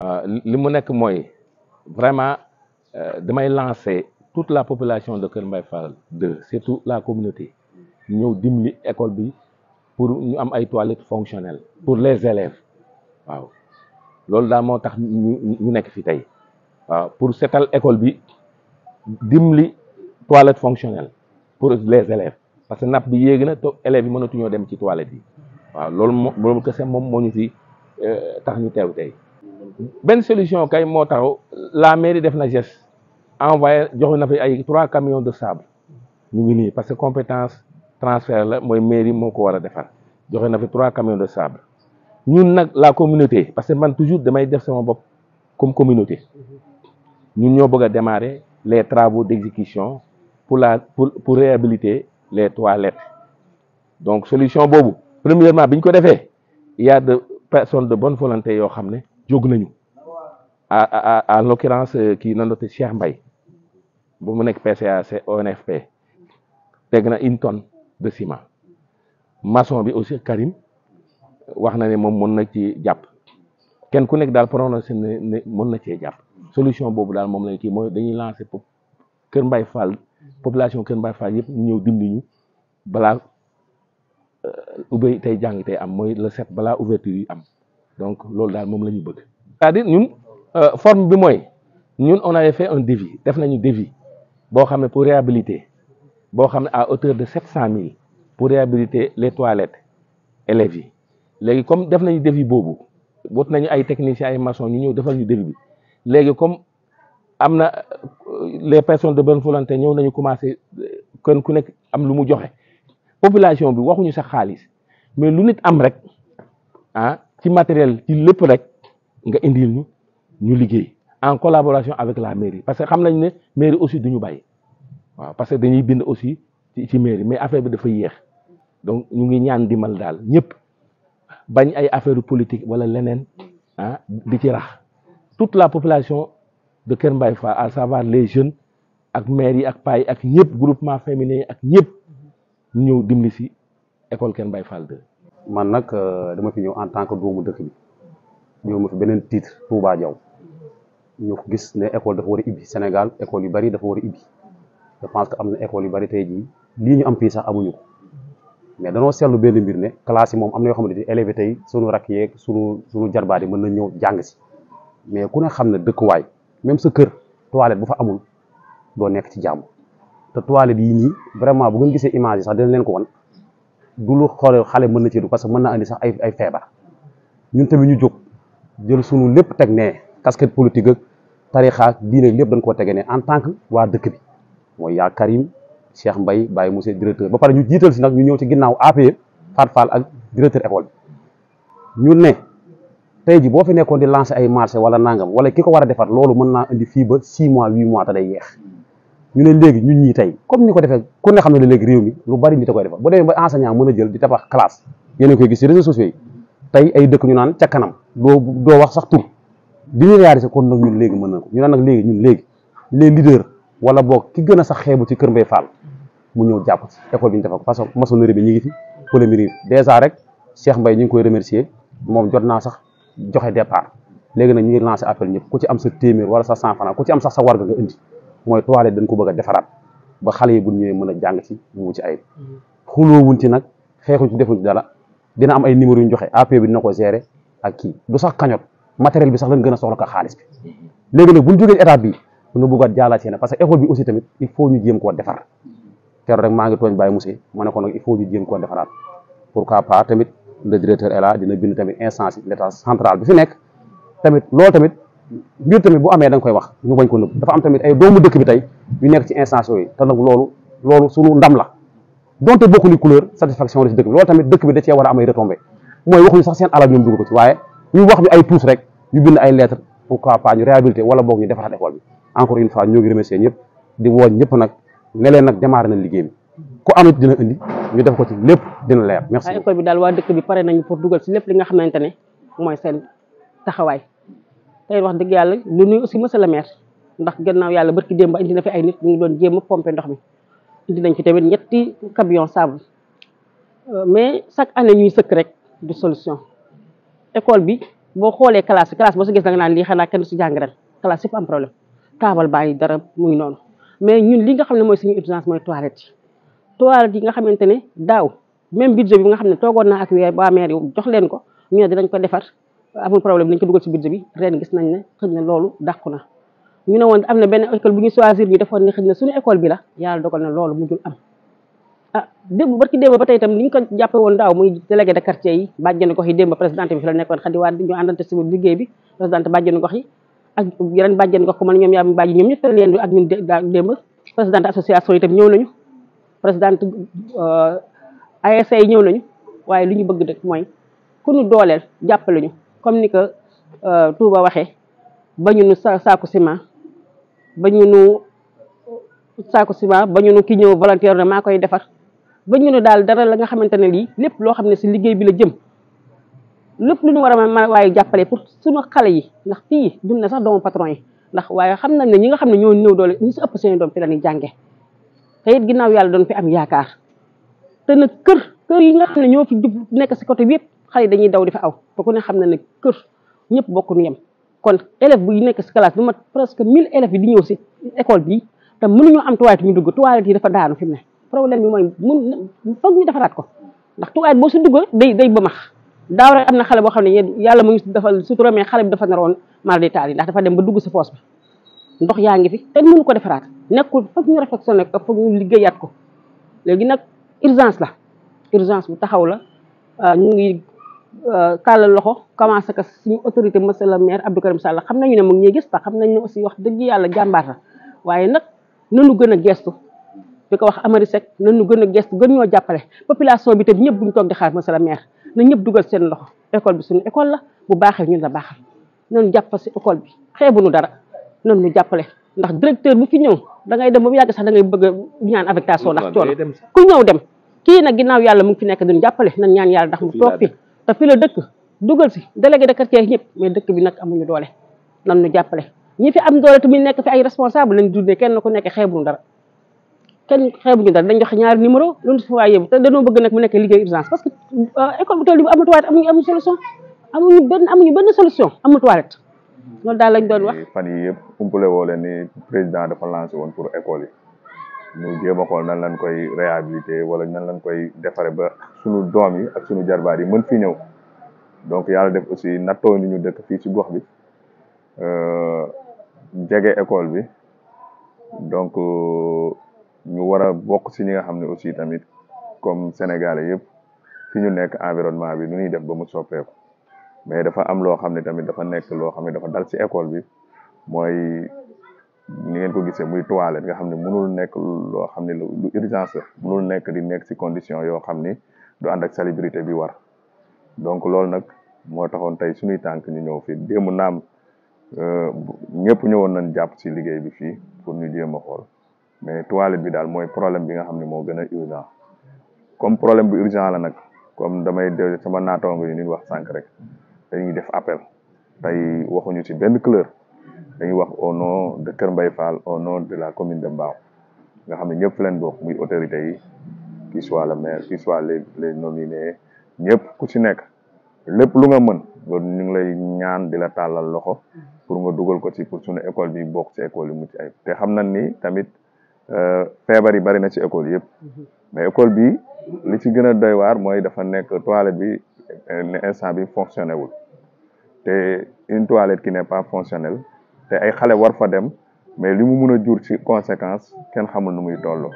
li mu nekk mooy vraiment damay lancer toute la population de Kër Mbaye Fall 2 surtout la communauté ñëw dimbali école bi pour ñu am ay toilettes fonctionnelles pour les élèves waaw loolu daal moo tax ñu nekk fi tey waaw pour setal école bi dimbali toilettes fonctionnelles pour les élèves parce que napp bi yéegi na to élèves yi mënatuñoo dem ci toilettes yi waaw loolu kese moom moo ñu fi tax ñu teew tey. benn solution kay moo taxaw la mairie def na geste envoyé joxe na fi ay 3 camions de sable ñu ngi nii parce que compétence transfert la mooy mairie moo ko war a defar joxe na fi 3 camions de sable ñun nag la communauté parce que man toujours damay def sama bopp comme communauté ñun ñoo bëgg a démarrer les travaux d'exécution pour réhabiliter les toilettes donc solution boobu premièrement bi ñu ko defee il y a de personnes de bonne volonté yoo xam ne jóg nañu en l'occurrence kii na noté Cheikh Mbaye bu mu nekk PCAC ONFP teg na 1 tonne de ciment maçon bi aussi Karim wax na ne moom mën na ci jàpp kenn ku nekk daal prononcé ne mën na cee jàpp solution boobu daal moom lañ kii mooy dañuy lancer Kër Mbaye Fall population Kër Mbaye Fall yëpp ñu ñëw dimbali ñu balaa ubbi tey jàng tey am mooy le 7 balaa ouverture yi am donc loolu daal moom la ñu bëgg. c'est-à-dire ñun forme bi mooy ñun on avait fait un devis def nañu devis boo xam ne pour réhabiliter boo xam ne à hauteur de 700 000 pour réhabiliter les toilettes élèves yi léegi comme def nañu devis boobu wut nañu ay techniciens ay maçons ñu ñëw defal ñu devis bi léegi comme am na les personnes de bonne volonté ñëw nañu commencé kon ku nekk am lu mu joxe population bi waxuñu sax xaalis mais lu nit am rek ci matériel ci lépp rek nga indil ñu liggéey en collaboration avec la mairie parce que xam nañ ne mairie aussi duñu bàyyi waaw parce que dañuy bind aussi ci mairie mais affaire bi dafa yéex donc ñu ngi ñaan dimbal daal ñëpp bañ ay affaire politique wala leneen di ci rax toute la population de Kër Mbaye Fall à savoir les jeunes ak maires yi ak paa yi ak ñëpp groupement féminin yi ak ñëpp ñëw dimbali si école Kër Mbaye Fall 2. man nag dama fi ñëw en tant que doomu dëkk bi ñëw ma fi beneen titre Touba Diaw ñu gis ne école dafa war a ibbi Sénégal école yu bari dafa war a ibbi je pense que am na école yu bari tey jii lii ñu am fii sax amuñu ko mais danoo seetlu benn mbir ne classe yi moom am na yoo xamante ni élèves tey sunu rakk yeeg sunu jarbaat yi mën na ñëw jàng si mais ku ne xam ne dëkkuwaay même sa kër toilette bu fa amul doo nekk ci jàmm te toilette yii nii vraiment bu ngeen gisee image yi sax dina leen ko wan du lu xool xale mën na ci du parce que mën na andi sax ay feebar ñun tamit ñu jóg jël sunu lépp teg ne casquette politique ak tarixa ak diine lépp dañ koo tege ne en tant que waa dëkk bi mooy yaa Karim Cheikh Mbaye Baye Moussa directeur ba pare ñu jiital si nag ñu ñëw ci ginnaaw APE Fat Fall ak directeur école bi ñun ne tey ji boo fi nekkoon di lancer ay marché wala nangam wala ki ko war a defar loolu mën naa indi fii ba 6 mois 8 mois te day yeex ñu ne léegi ñun ñii tey comme ni ko defee ku ne xam ne léegi réew mi lu bari nit a koy defar bu demee ba enseignant mën a jël di tabax classe yéen a koy gis ci réseaux sociaux yi tey ay dëkk ñu naan ca kanam doo wax sax tur di ñu réaliser kon nag ñun léegi mën na ko ñu naan nag léegi ñun léegi les leaders wala boog ki gën a sax xeebu ci Kër Mbaye Fall mu ñëw jàpp ci école bi ñu defar ko parce que maçonnerie bi ñu ngi fi plomberie dèjà rek Cheikh Mbaye ñu ngi koy remercier moom jot naa sax joxe départ léegi nag ñu ngi lancé appel ñëpp ku ci am sa téeméer wala sa 100 francs ku ci am sax sa warga nga indi mooy toilette dañ ko bëgg a defaraat ba xale yi bu ñëwee mën a jàng ci mu ci ayib xuloowuñ ci nag xeexuñ ci defuñ ci dara dina am ay numéro yu ñu joxe AP bi dina ko gérer ak kii du sax kañot matériel bi sax lañ gën a soxla ko xaalis bi léegi nag buñ jógee étape bi danga bëggaat jaalaat ci ne parce que école bi aussi tamit il faut ñu jéem koo defar keroog rek maa ngi tooñ Baye Moussa ma ne ko nag il faut ñu jéem koo defaraat pourquoi pas tamit le directeur est là dina bind tamit instance l'état central bi fi nekk tamit loolu tamit mbir tamit bu amee da nga koy wax ñu bañ ko nëbb dafa am tamit ay doomu dëkk bi tey yu nekk ci instance yooyu te nag loolu suñu ndam la donte bokkuñu couleur satisfaction la ci dëkk bi loolu tamit dëkk bi da cee war a am ay retombées mooy waxuñu sax seen alal ñoom dugg ko ci waaye ñu wax ñu ay tuus rek ñu bind ay lettres pourquoi pas ñu réhabilité wala boog ñu defaraat école bi encore une fois ñoo ngi remercier ñëpp di woo ñëpp nag ne leen nag démarré na liggéey bi ku amit dina indi ñu def ko ci lépp dina leer merci. école bi daal waa dëkk bi pare nañu pour dugal ci lépp li nga xamante ne mooy seen taxawaay tey wax dëgg yàlla lu nuyu aussi monsieur le maire ndax gannaaw yàlla barki démb indi na fi ay nit ñu ngi doon jéem a pomper ndox mi indi nañ fi tamit 3 camions sable mais chaque année ñuy sëkk rek du solution école bi boo xoolee classe boo si gis da nga naan lii xanaa kenn si jàng ren classe yëpp am problème taabal baa ngi dara muy noonu mais ñun li nga xam ne mooy suñu urgence mooy toilette yi nga xamante ne daaw même budget bi nga xam ne toogoon naa ak waa maire yi jox leen ko ñu ne dinañ ko defar amul problème dañ ko dugal si budget bi ren gis nañ ne xëy na loolu dàqu na ñu ne woon am na benn école bu ñu choisir ñu defoon ne xëy na suñu école bi la yàlla dogal na loolu mujjul am barki démb ba tey itam ni ñu ko jàppe woon daaw muy délégué de quartier yi bàjjenu gox yi démb présidente bi fi la nekkoon Khady Wade ñu àndante si liggéey bi présidente bàjjenu gox yi ak yeneen bàjjenu gox ko man ñoom yaa bàjji ñoom ñëpp leen ak ñun démb présidente association yi itam ñëw nañu présidente ASC yi ñëw nañu waaye li ñu bëgg rek mooy ku ñu dooleel jàppale ñu comme ni ko Touba waxee ba ñu nu saaku ciment ba ñu nu ki ñëw volontaire ne maa koy defar ba ñu ne daal dara la nga xamante ne lii lépp loo xam ne si liggéey bi la jëm lépp lu ñu war a mën waaye jàppale pour suñu xale yi ndax fii dund na sax doomu patron yi ndax waaye xam nañ ne ñi nga xam ne ñoo néew doole ñu si ëpp seen doom fi la ñuy jànge te it ginnaaw yàlla doon fi am yaakaar te nag kër yi nga xam ne ñoo fi jub nekk si côté bi yëpp xale yi dañuy daw di fa aw te ku ne xam na ne kër ñëpp bokk nu yem kon élève bu nekk si classe lu mat presque 1000 élèves yi di ñëw si école bi te mënuñoo am toilette ñu dugg toilette yi dafa daanu fi mu ne problème bi mooy foog ñu defaraat ko ndax toilette boo si dugg day ba max daaw rek am na xale boo xam ne yàlla mu ngi defal sutura mais xale bi dafa naroon mal di taal yi ndax dafa dem ba dugg si foos bi ndox yaa ngi fi te mënu ko defaraat nekkul foog ñu réflexionné ko foog ñu liggéeyaat ko léegi nag urgence bu taxaw la ñu ngi tàllal loxo commencé que suñu autorité monsieur le maire Abdou Karim Sall xam nañu ne mu ngi ñuy gis te xam nañ ne aussi wax dëgg yàlla jàmbaar la waaye nag nanu gën a gestu di ko wax Amary Seck nanu gën a gestu gën ñoo jàppale population bi tam ñëpp buñu toog di xaar monsieur le maire na ñëpp dugal seen loxo école bi suñu école la bu baaxee ñun la baaxal nanu jàpp si école bi xeebuñu dara nanu ñu jàppale ndax directeur bu fi ñëw da ngay dem ba mu yàgg sax da ngay bëgg a ñaan affectation ndax coono ku ñëw dem kii nag ginnaaw yàlla mu ngi fi nekk duñu jàppale nañ ñaan yàlla ndax mu toog fi te fi la dëkk dugal si délégué de quartier ñëpp mais dëkk bi nag amuñu doole nan ñu jàppale ñi fi am doole tamit nekk fi ay responsable lañ dundee kenn ku nekk xeebuñu dara dañ joxe ñaari numéro loolu si waaye yëpp te dañoo bëgg nag mu nekk liggéey urgence parce que école bu toll bi amul toilette amuñu solution amuñu benn solution amul toilette loolu daal lañ doon wax fan yi yëpp umpale woo leen ni président dafa lancé woon pour école yi ñu jéem a xool nan lañ koy réhabilité wala nan lañ koy defare ba suñu doom yi ak suñu jarbaat yi mën fi ñëw donc yàlla def aussi nattoo ni ñu dëkk fii ci gox bi jege école bi donc ñu war a bokk ci ñi nga xam ne aussi tamit comme sénégalais yëpp fi ñu nekk environnement bi nu ñuy def ba mu soppeeku mais dafa am loo xam ne tamit dafa nekk loo xam ne dafa dal ci école bi mooy ni ngeen ko gisee muy toilette nga xam ne mënul nekk loo xam ne lu urgence la mënul nekk di nekk ci condition yoo xam ni du ànd ak salubrité bi war donc loolu nag moo taxoon tey suñuy tànk ñu ñëw fii démb naam ñëpp ñëwoon nañ jàpp ci liggéey bi fii pour ñu jéem a xool mais toilette bi daal mooy problème bi nga xam ne moo gën a urgent comme problème bu urgent la nag comme damay de sama naataango yi ni wax sànq rek dañuy def appel tey waxuñu ci benn couleur dañuy wax au nom de Kër Mbaye Fall au nom de la commune de Mbao nga xam ne ñëpp leen bokk muy autorités yi qui soit le maire qui soit les nominés ñëpp ku ci nekk lépp lu nga mën loolu ñu ngi lay ñaan di la tàllal loxo pour nga dugal ko ci pour suñu école bi bokk ci école yi mucc ay te xam nañ ni tamit feebar yi bari na ci école yëpp mais école bi li ci gën a doy waar mooy dafa nekk toilette bi instant bi fonctionné wul te une toilette qui n'est pas fonctionnelle te ay xale war fa dem mais li mu mun a jur ci conséquence kenn xamul nu muy toll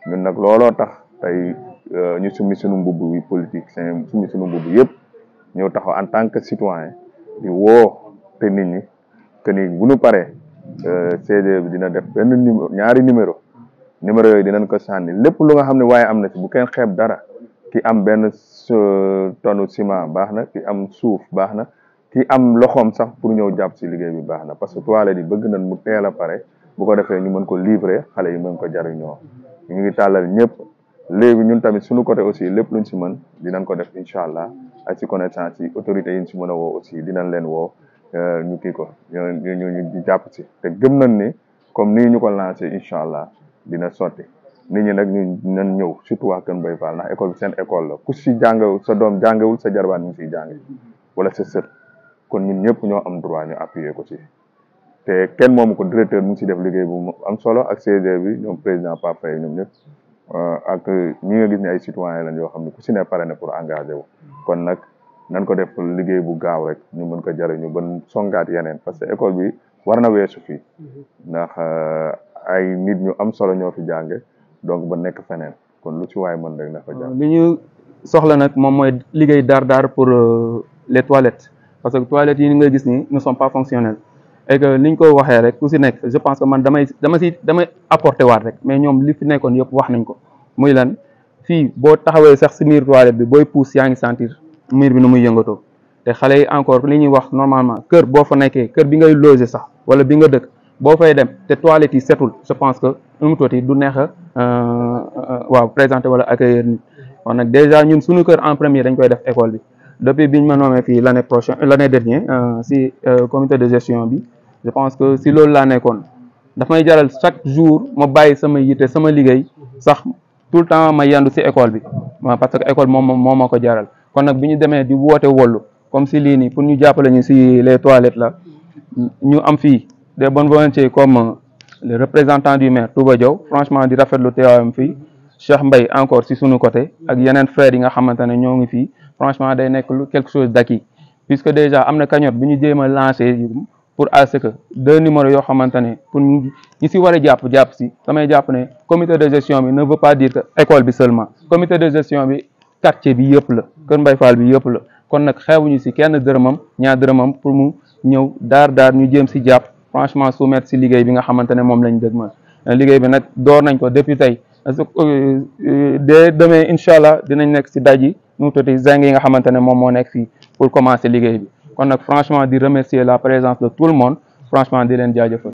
ñun nag looloo tax tey ñu summi suñu mbubb bi politique summi suñu mbubb yëpp ñëw taxaw en tant que citoyen di woo te nit ñi que ni bu ñu paree CDE bi dina def benn numéro ñaari numéro yooyu dinañ ko sànni lépp lu nga xam ne waaye am na ci bu kenn xeeb dara ki am benn tonne ciment baax na ki am suuf baax na ki am loxoom sax pour ñëw jàpp ci liggéey bi baax na parce que toilette yi bëgg nañ mu teel a pare bu ko defee ñu mën ko livrer xale yi mën ko jariñoo ñu ngi tàllal ñëpp léegi ñun tamit suñu côté aussi lépp luñ ci mën dinañ ko def incha allah ak ci connaissance yi autorités yi ñu ci mën a woo aussi dinañ leen woo ñu kii ko ñu jàpp ci te gëm nañ ni comme nii ñu ko lancé incha allah dina sotti nit ñi nag ñu nañ ñëw surtout waa Kër Mbaye Fall ndax école bi seen école la ku ci jàng sa doom jàngewul sa jarbaan ñu ciy jàng wala sa sët kon ñun ñëpp ñoo am droit ñu appuyer ko ci te kenn moomu ko directeur mu ngi si def liggéey bu am solo ak CG bi ñoom président Pape Faye ñoom ñëpp ak ñi nga gis ne ay citoyen lañ yoo xam ne ku si ne pare na pour engagé wu kon nag nan ko def liggéey bu gaaw rek ñu mën ko jariñu ba songaat yeneen parce que école bi war na weesu fii ndax ay nit ñu am solo ñoo fi jànge donc ba nekk feneen kon lu ci waay mën rek na fa jàng li ñu soxla nag moom mooy liggéey daar pour les toilettes parce que toilettes yi nga gis ni ne sont pas fonctionnelles et que niñ ko waxee rek ku si nekk je pense que man damay apporter waat rek mais ñoom li fi nekkoon yëpp wax nañ ko muy lan fii boo taxawee sax si miir toilette bi booy pousse yaa ngi sentir miir bi nu muy yëngatoo te xale yi encore li ñuy wax normalement kër boo fa nekkee kër bi ngay loger sax wala bi nga dëkk boo fay dem te toilettes yi setul je pense que un tooti du neex a waaw présenter wala accueillir nit kon nag déjà ñun suñu kër en premier dañ koy def école bi depuis biñ ma nommé fii l'année dernière si comité de gestion bi je pense que si loolu laa nekkoon daf may jaral chaque jour ma bàyyi sama yitte sama liggéey sax tout le temps ma yendu si école bi parce que école moo ma ko jaral kon nag bi ñu demee di woote wollu comme si lii nii pour ñu jàppale ñu si les toilettes là ñu am fii des bonnes volontés comme le représentant du maire Touba Diaw franchement di rafetlu teewaayam fii Cheikh Mbaye encore si sunu côté ak yeneen frères yi nga xamante ne ñoo ngi fii franchement day nekk quelque chose d'acquis puisque déjà am na cagnotte bu ñu jéem a lancé pour à ce que 2 numéros yoo xamante ne pour ñi si war a jàpp si damay jàpp ne comité de gestion bi ne veut pas dire que école bi seulement comité de gestion bi quartier bi yëpp la Kër Mbaye Fall bi yëpp la kon nag xeebuñu si kenn dërëmam ñaar dërëmam pour mu ñëw daar ñu jéem si jàpp franchement soumettre si liggéey bi nga xamante ne moom lañ dëgmal liggéey bi nag door nañ ko depuis tey dès demain incha allah dinañ nekk si daj yi nu toti zeng yi nga xamante ne moom moo nekk fii pour commencer liggéey bi kon nag franchement di remercier la présence de tout le monde franchement di leen jaajëfal